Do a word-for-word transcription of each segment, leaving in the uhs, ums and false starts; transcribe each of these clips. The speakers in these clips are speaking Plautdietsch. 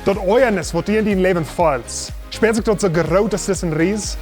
Daut Oajanis, waut du en dien Läwen feelst, spieet sikj daut soo groot aus een Ries?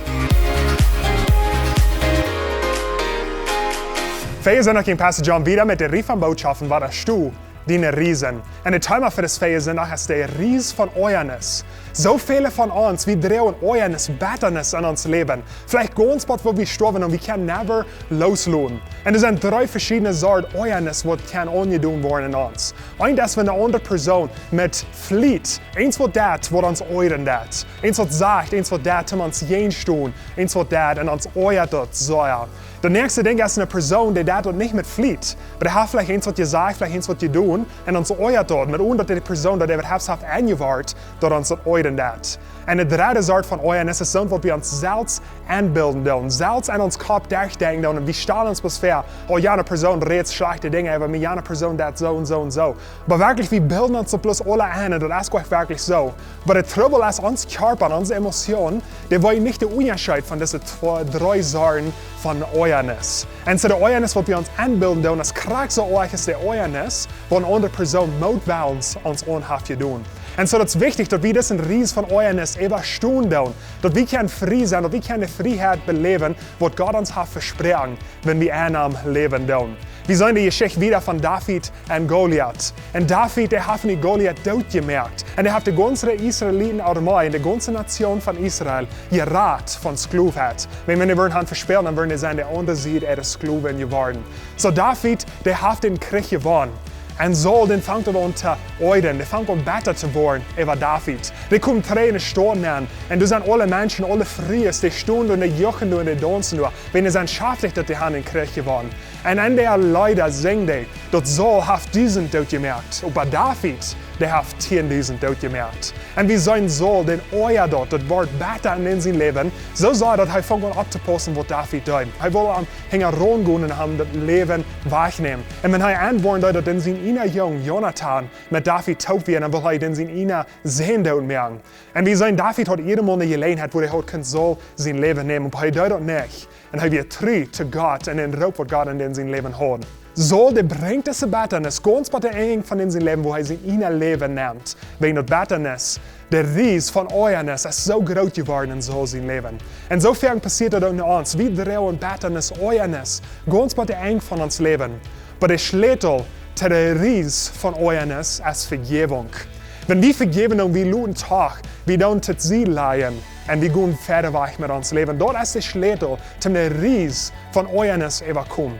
Vejäajen Sindach jinkj Pastor John wieda met de Rieej von Bootschoften: Waut es du, diene Riesen? Un daut Thema fa disen Vejäajen Sindach es de Ries von Oajanis. Soo väle von ons, wie droagen Oajanis, Bettanis en ons Läwen. Veleicht gaunz bat woo wie stoawen un wie kjennen never loosloten. Un doa sent dree veschiedne Sorten Oajanis, waut kjennen aunjedonen woaren en ons. Eent es, wan eene aundre Persoon met Fliet eent waut deit, waut ons oajren deit. Eent waut sajcht, eent waut deit, om ons jäajen to stonen, eent waut deit, un ons oajat daut sea. Daut näakjste Dinkj es eene Persoon, dee deit daut nich met Fliet, oba dee haft veleicht eent waut jesajcht, veleicht eent waut jedonen, un ons oajat daut, met, onen daut dee Persoon daut äwahaupt haft enjewort, daut ons daut oajren deit. Un de dredde Sort von Oajanis es soont, waut wie ons selfst enbilden doonen, selfst en ons Kopp derchdenkjen doonen, un wie stalen ons bloos väa: Oh, jane Persoon rät schlajchte Dinja äwa mie, jane Persoon deit soo un soo un soo. Oba werkjlich, wie bilden ons daut bloos aula en, un daut es goanich werkjlich soo. Oba de Trubbel es, ons Kjarpa un onse Emotionen, dee weeten nich dän Unjascheet von dise twee, dree Sorten von Oajanis. Un soo de Oajanis, waut wie ons enbilden doonen, es krakjt soo oajch aus de Oajanis, waut eene aundre Persoon mootwellens ons aun haft jedonen. Un soo daut es wichtich, daut wie disen Ries von Oajanis äwastonen doonen, daut wie kjennen frie sennen, daut wie kjennen de Frieheit beläwen, waut Gott ons haft vesproaken, wan wie en am läwen doonen. Wie seenen de Jeschicht wieda von David un Goliat. Un David, dee haft nu Goliat dootjemoakt. Un dee haft de gaunze Israeliten Armee un de gaunze Natsjoon von Israel jerat von Skloowheit. Wan, wan dee wudden han vespält, dan wudden dee sennen de aundre Sied äare Sklowen jeworden. Soo David, dee haft dän Kjrich jewonnen. Un Saul, dän fangt daut aun to oajren, dee fangt aun betta to woaren äwa David. Dee kjemt trigj enne Staut nenn, un doa sent aule Menschen, aule Frues, dee stonen un dee juchen doa un dee daunzen doa, wan dee sent schaftich, daut dee han dän Kjrich jewonnen. Un en de Leeda sinjen dee, daut Saul haft dusent dootjemoakt, oba David, dee haft tieendusent dootjemoakt. Un wie seenen Saul, dän oajat daut, daut wort betta en sien Läwen, soo sea, daut hee fangt aun opptopaussen, waut David deed. Hee wull am hinjaraun gonen un am daut Läwen wajchnämen. Un wan hee enwoaren deed, daut dan sien ieejna Jung, Jonatan, met David toop wia, dan wull hee dan sien ieejna Sän dootmoaken. Un wie seenen, David haud jiedatmol eene Jeläajenheit, wua hee haud kunt Saul sien Läwen nämen, oba hee deed daut nich. Un hee wia tru to Gott un dän Roop, waut Gott en dän sien Läwen haud. Saul, dee brinjt dise Bettanis gaunz bat daut Enj von dän sien Läwen, wua hee sien ieejnet Läwen nemt. Wäajen daut Bettanis, de Ries von Oajanis, es soo groot jeworden en Saul sien Läwen. Un soo foaken passieet daut uk no ons. Wie droagen Bettanis, Oajanis, gaunz bat daut Enj von ons Läwen. Oba de Schlätel to de Ries von Oajanis es Vejäwunk. Wan wie vejäwen un wie loten daut, wie doonen daut soo lajen un wie gonen wieda wajch met ons Läwen. Daut es de Schlätel, toom de Ries von Oajanis äwakomen.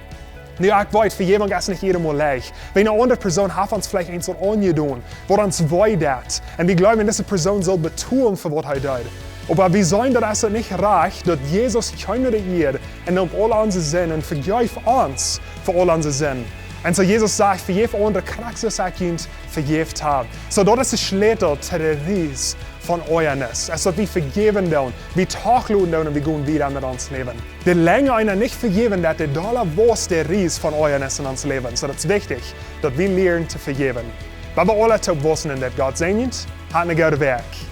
Nu, ekj weet, Vejäwunk es nich jiedatmol leicht. Wan eene aundre Persoon haft ons veleicht eent waut aunjedonen, waut ons wee deit, un wie jleewen, dise Persoon saul betolen fa waut hee deed. Oba wie seenen, daut es nich rajcht, daut Jesus kjeem no de Ieed un neem aul onse Sinden un vejeef ons fa aul onse Sinden. Un soo Jesus sajcht: Vejäft aundre krakjt soo aus ekj junt vejäft hab. Soo daut es de Schlätel to de Ries von Oajanis. Es daut wie vejäwen doonen, wie toojemoaken doonen un wie gonen wieda met ons Läwen. De lenja eena nich vejäwen deit, de dolla wausst de Ries von Oajanis en ons Läwen. Soo daut es wichtich, daut wie lieren to vejäwen. Wan wie aula toop wausen en dit, Gott säajent, hat eene goode Wäakj.